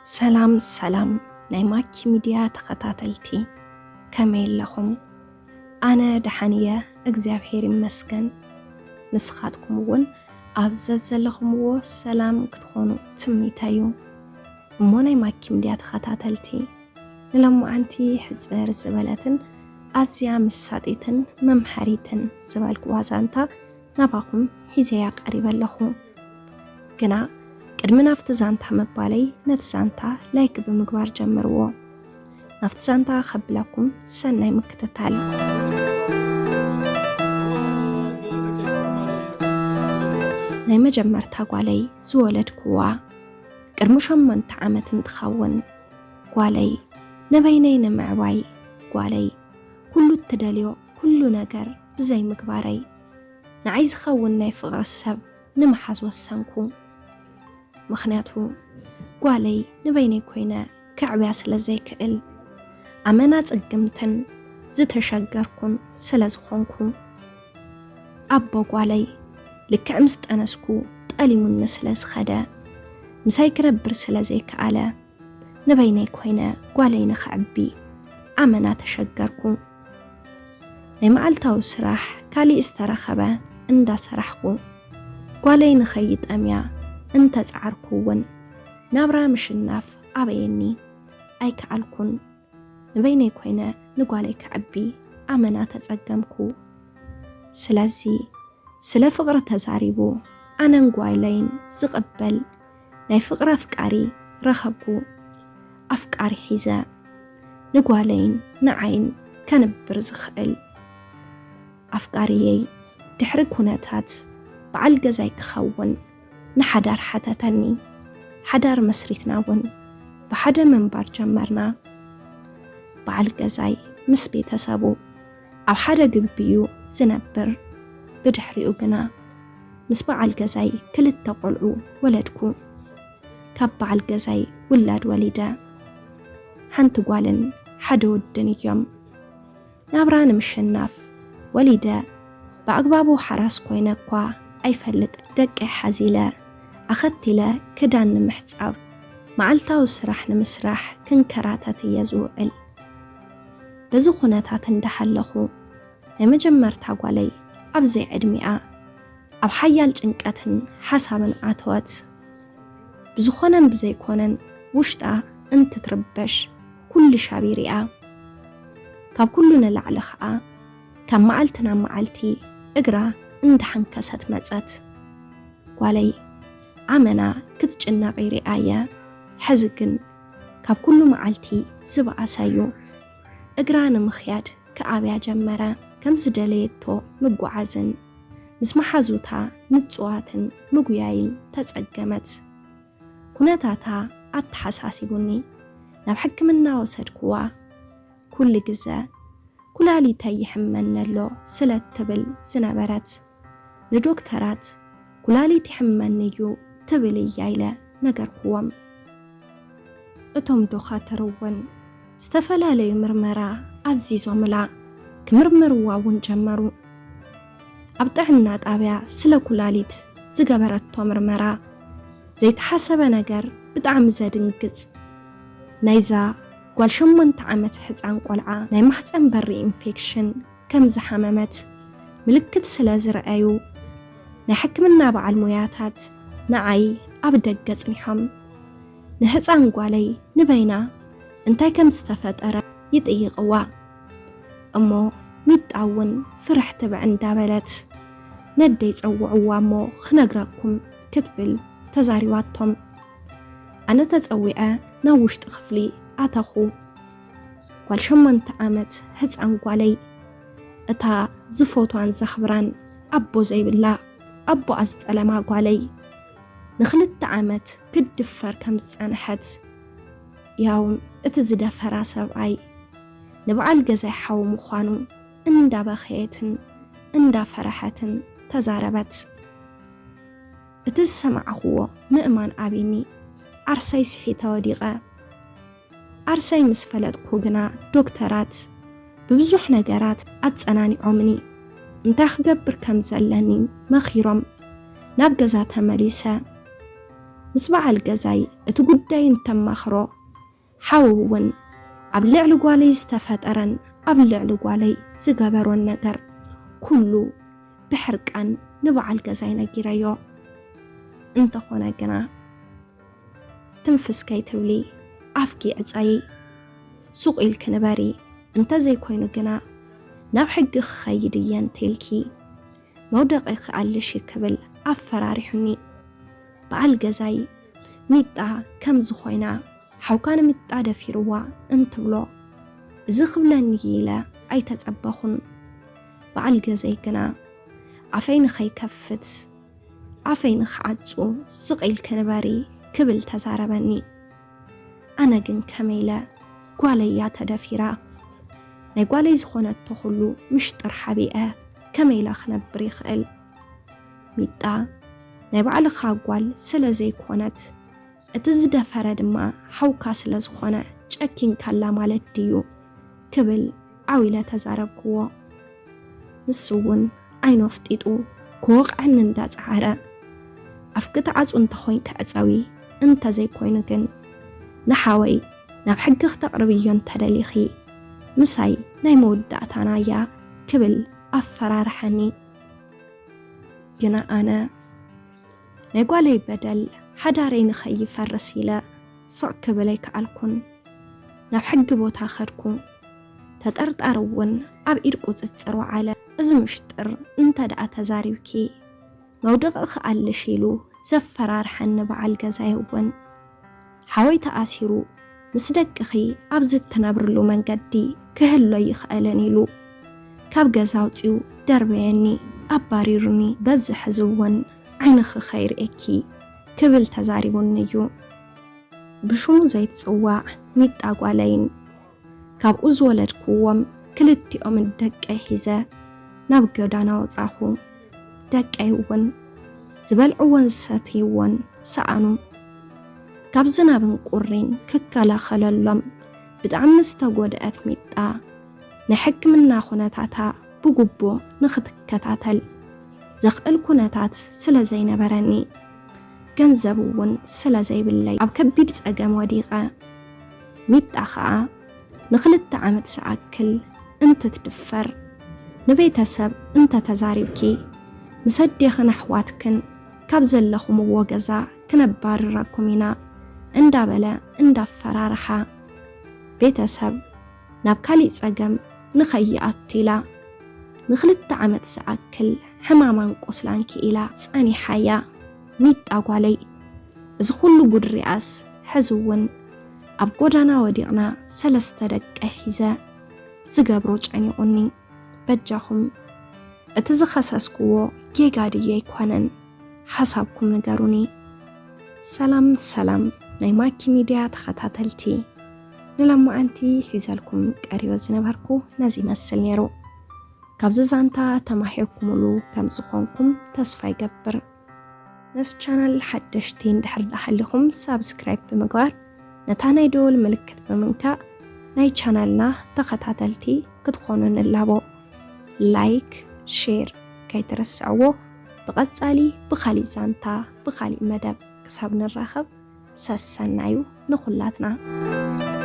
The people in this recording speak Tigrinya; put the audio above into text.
ሰላም ሰላም ናይ ማኪ ሚድያ ተኸታተልቲ፣ ከመይ ኣለኹም? ኣነ ደሓን እየ፣ እግዚኣብሔር ይመስገን። ንስኻትኩም እውን ኣብ ዘዘለኹምዎ ሰላም ክትኾኑ ትምኒተይ እዩ። እሞ ናይ ማኪ ሚድያ ተኸታተልቲ፣ ንሎማዓንቲ ሕጽር ዝበለትን ኣዝያ መሳጢትን መምሃሪትን ዝበልኩዋ ዛንታ ናባኹም ሒዘያ ቀሪበ ኣለኹ። ግና ቅድሚ ናብቲ ዛንታ ምባለይ፣ ነቲ ዛንታ ላይክ ብምግባር ጀምርዎ። ናብቲ ዛንታ ከብለኩም፣ ሰናይ ምክትታል። ናይ መጀመርታ ጓለይ ዝወለድኩዋ ቅድሚ ሸሞንተ ዓመት እንትኸውን፣ ጓለይ ንበይነይ ንምዕባይ፣ ጓለይ ኩሉ እትደልዮ ኩሉ ነገር ብዘይ ምግባረይ፣ ንዓይ ዝኸውን ናይ ፍቕሪ ሰብ ንምሓዝ ወሰንኩ። ምኽንያቱ ጓለይ ንበይነይ ኮይነ ከዕብያ ስለ ዘይክእል፣ ኣመና ጽግምትን ዝተሸገርኩን ስለ ዝኾንኩ፣ ኣቦ ጓለይ ልክዕ ምስ ጠነስኩ ጠሊሙኒ ስለ ዝኸደ፣ ምሳይ ክነብር ስለ ዘይከኣለ፣ ንበይነይ ኮይነ ጓለይ ንኸዕቢ ኣመና ተሸገርኩ። ናይ መዓልታዊ ስራሕ ካሊእ ዝተረኸበ እንዳሰራሕኩ፣ ጓለይ ንኸይጠምያ እንተጻዓርኩ እውን፣ ናብራ ምሽናፍ ኣበየኒ፣ ኣይከኣልኩን። ንበይነይ ኮይነ ንጓለይ ከዕቢ ኣመና ተጸገምኩ። ስለዚ ስለ ፍቕሪ ተዛሪቡ ኣነን ጓለይን ዝቕበል ናይ ፍቕሪ ኣፍቃሪ ረኸብኩ። ኣፍቃሪ ሒዘ ንጓለይን ንዓይን ከንብር ዝኽእል። ኣፍቃሪየይ ድሕሪ ኩነታት በዓል ገዛይ ክኸውን ንሓዳር ሓተተኒ። ሓዳር መስሪትና እውን ብሓደ ምንባር ጀመርና። በዓል ገዛይ ምስ ቤተሰቡ ኣብ ሓደ ግቢ እዩ ዝነብር። ብድሕሪኡ ግና ምስ በዓል ገዛይ ክልተ ቆልዑ ወለድኩ። ካብ በዓል ገዛይ ውላድ ወሊደ። ሓንቲ ጓልን ሓደ ወድን እዮም። ናብራ ንምሽናፍ ወሊደ ብኣግባቡ ሓራስ ኮይነ እኳ ኣይፈልጥ፣ ደቀይ ሓዚለ ኣኸቲለ ክዳን ንምሕጻብ መዓልታዊ ስራሕ ንምስራሕ ክንከራተት እየ ዝውዕል። በዚ ኩነታት እንዳሃለኹ ናይ መጀመርታ ጓለይ ኣብ ዘይዕድሚኣ ኣብ ሓያል ጭንቀትን ሓሳብን ኣተወት። ብዝኾነን ብዘይኮነን ውሽጣ እንትትርበሽ ኩሉ ሻብ ይሪኣ። ካብ ኩሉ ንላዕሊ ኸኣ ካብ መዓልቲ ናብ መዓልቲ እግራ እንዳሓንከሰት መጸት። ጓለይ ኣመና ክትጭነቕ ይሪኣየ። ሕዚ ግን ካብ ኩሉ መዓልቲ ዝበኣሰ እዩ። እግራ ንምኽያድ ክኣብያ ጀመረ። ከም ዝደለየቶ ምጉዓዝን ምስ መሓዙታ ምጽዋትን ምጉያይን ተጸገመት። ኩነታታ ኣተሓሳሲቡኒ ናብ ሕክምና ወሰድክዋ። ኩሉ ግዘ ኩላሊተይ ይሕመኒ ኣሎ ስለ እትብል ዝነበረት፣ ንዶክተራት ኩላሊት ይሕመኒ እዩ ትብል እያ ኢለ ነገርክዎም። እቶም ዶኻትር እውን ዝተፈላለዩ ምርመራ ኣዚዞምላ፣ ክምርምርዋ እውን ጀመሩ። ኣብ ጥዕና ጣብያ ስለ ኩላሊት ዝገበረቶ ምርመራ ዘይተሓሰበ ነገር፣ ብጣዕሚ ዘድንግጽ፣ ናይዛ ጓል ሸሞንተ ዓመት ሕጻን ቆልዓ ናይ ማህጸን በሪ ኢንፌክሽን ከም ዝሓመመት ምልክት ስለ ዝረኣዩ፣ ናይ ሕክምና በዓል ሞያታት ንዓይ ኣብ ደገ ጽኒሖም። ንህጻን ጓለይ ንበይና እንታይ ከም ዝተፈጠረ ይጥይቕዋ። እሞ ሚጣ እውን ፍርሕ ትብዕ እንዳበለት፣ ነደይ ጸውዕዋ እሞ ክነግረኩም ክትብል ተዛሪባቶም። ኣነ ተጸዊዐ ናብ ውሽጢ ክፍሊ ኣተኹ። ጓል ሸሞንተ ዓመት ህጻን ጓለይ፣ እታ ዝፈትዋን ዘኽብራን ኣቦ ዘይብላ፣ ኣቦኣ ዝጠለማ ጓለይ፣ ንኽልተ ዓመት ክትድፈር ከም ዝጸንሐት፣ ያው እቲ ዝደፈራ ሰብኣይ ንበዓል ገዛይ ሓው ምዃኑ እንዳበኸየትን እንዳፈረሐትን ተዛረበት። እቲ ዝሰማዕኽዎ ምእማን ኣቢኒ። ዓርሰይ ስሒተ ወዲቐ። ዓርሰይ ምስ ፈለጥኩ ግና ዶክተራት ብብዙሕ ነገራት ኣጸናኒዖምኒ። እንታይ ክገብር ከም ዘለኒ መኺሮም። ናብ ገዛ ተመሊሰ ምስ በዓል ገዛይ እቲ ጉዳይ እንተማኽሮ፣ ሓው እውን ኣብ ልዕሊ ጓለይ ዝተፈጠረን ኣብ ልዕሊ ጓለይ ዝገበሮን ነገር ኩሉ ብሕርቃን ንበዓል ገዛይ ነጊረዮ። እንተኾነ ግና፣ ትንፍስ ከይትብሊ ኣፍኪ ዕጸዪ፣ ሱቕ ኢልኪ ንበሪ፣ እንተዘይኮይኑ ግና ናብ ሕጊ ክኸይድ እየ እንተኢልኪ መውደቒ ክኣልሽ እዩ ክብል ኣፈራሪሑኒ። በዓል ገዛይ ሚጣ ከምዚ ኮይና ሓውካ ንሚጣ ደፊርዋ እንትብሎ፣ እዚ ክብለኒ እዩ ኢለ ኣይተጸበኹን። በዓል ገዛይ ግና ኣፈይ ንኸይከፍት፣ ኣፈይ ንኽዓጹ ስቕ ኢልኪ ንበሪ ክብል ተዛረበኒ። ኣነ ግን ከመይ ኢለ ጓለይ እያ ተደፊራ፣ ናይ ጓለይ ዝኾነቶ ኩሉ ምሽጥር ሓቢአ ከመይ ኢለ ክነብር ይኽእል? ሚጣ ናይ ባዕልኻ ጓል ስለ ዘይኮነት፣ እቲ ዝደፈረ ድማ ሓውካ ስለ ዝኾነ ጨኪንካላ ማለት ድዩ? ክብል ዓው ኢለ ተዛረብክዎ። ንሱ እውን ዓይኑ ኣፍጢጡ ክወቕዐኒ እንዳጸዓረ፣ ኣፍኪ ትዓጹ እንተኾይንኪ ዕጸዊ፣ እንተዘይኮይኑ ግን ንሓወይ ናብ ሕጊ ክተቕርብዮ እንተደሊኺ፣ ምሳይ ናይ መወዳእታና እያ ክብል ኣፈራርሐኒ። ግና ኣነ ናይ ጓለይ በደል ሓዳረይ ንኸይፈርስ ኢለ ስቕ ክብል ኣይከኣልኩን። ናብ ሕጊ ቦታ ከድኩ። ተጠርጣሪ እውን ኣብ ኢድ ቁጽጽር ወዓለ። እዚ ምሽጥር እንተ ደኣ ተዛሪብኪ መውደቕኺ ክኣልሽ ኢሉ ዘፈራርሐኒ በዓል ገዛይ እውን ሓወይ ተኣሲሩ ምስ ደቅኺ ኣብዚ እትነብርሉ መንገዲ ክህሎ ይኽእልን ኢሉ ካብ ገዛ ኣውጺኡ ደርበየኒ፣ ኣባሪሩኒ። በዚ ሕዚ እውን ዓይንኺ ከይርእየኪ ክብል ተዛሪቡኒ እዩ። ብሽሙ ዘይትጽዋዕ ሚጣ ጓለይን ካብኡ ዝወለድክዎም ክልቲኦም ደቀይ ሒዘ ናብ ጎዳና ወጻኹ። ደቀይ እውን ዝበልዕዎን ዝሰትይዎን ሰኣኑ። ካብ ዝናብን ቁሪን ክከላኸለሎም ብጣዕሚ ዝተጎድአት ሚጣ ናይ ሕክምና ኩነታታ ብግቡእ ንኽትከታተል ዘኽእል ኩነታት ስለ ዘይነበረኒ፣ ገንዘብ እውን ስለ ዘይብለይ ኣብ ከቢድ ጸገም ወዲቐ። ሚጣ ኸኣ ንኽልተ ዓመት ዝኣክል እንትትድፈር፣ ንቤተሰብ እንተተዛሪብኪ፣ ምስ ኣዴኽን ኣሕዋትክን ካብ ዘለኹምዎ ገዛ ክነባርረኩም ኢና እንዳበለ እንዳፈራርሓ፣ ቤተሰብ ናብ ካሊእ ጸገም ንኸይኣቱ ኢላ ንኽልተ ዓመት ዝኣክል ሕማማን ቁስላን ክኢላ ጸኒሓ እያ። ሚጣ ጓለይ፣ እዚ ኩሉ ጉድ ሪኣስ፣ ሕዚ እውን ኣብ ጎዳና ወዲቕና ሰለስተ ደቀይ ሒዘ ዝገብሮ ጨኒቑኒ። በጃኹም፣ እቲ ዝኸሰስክዎ ጌጋ ድዩ ኣይኮነን? ሓሳብኩም ንገሩኒ። ሰላም ሰላም ናይ ማኪ ሚድያ ተኸታተልቲ፣ ንሎማዓንቲ ሒዘልኩም ቀሪበ ዝነበርኩ ነዚ ይመስል ነይሩ። ካብዚ ዛንታ ተማሂርኩምሉ ከም ዝኾንኩም ተስፋ ይገብር። ነዚ ቻናል ሓደሽቲ እንድሕር ደኣ ሃሊኹም ሳብስክራይብ ብምግባር ነታ ናይ ደወል ምልክት ብምንካእ ናይ ቻናልና ተኸታተልቲ ክትኾኑ ንላቦ። ላይክ፣ ሼር ከይትርስዕዎ። ብቐጻሊ ብኻሊእ ዛንታ ብኻሊእ መደብ ክሳብ ንራኸብ ሰሰናዩ ንኹላትና።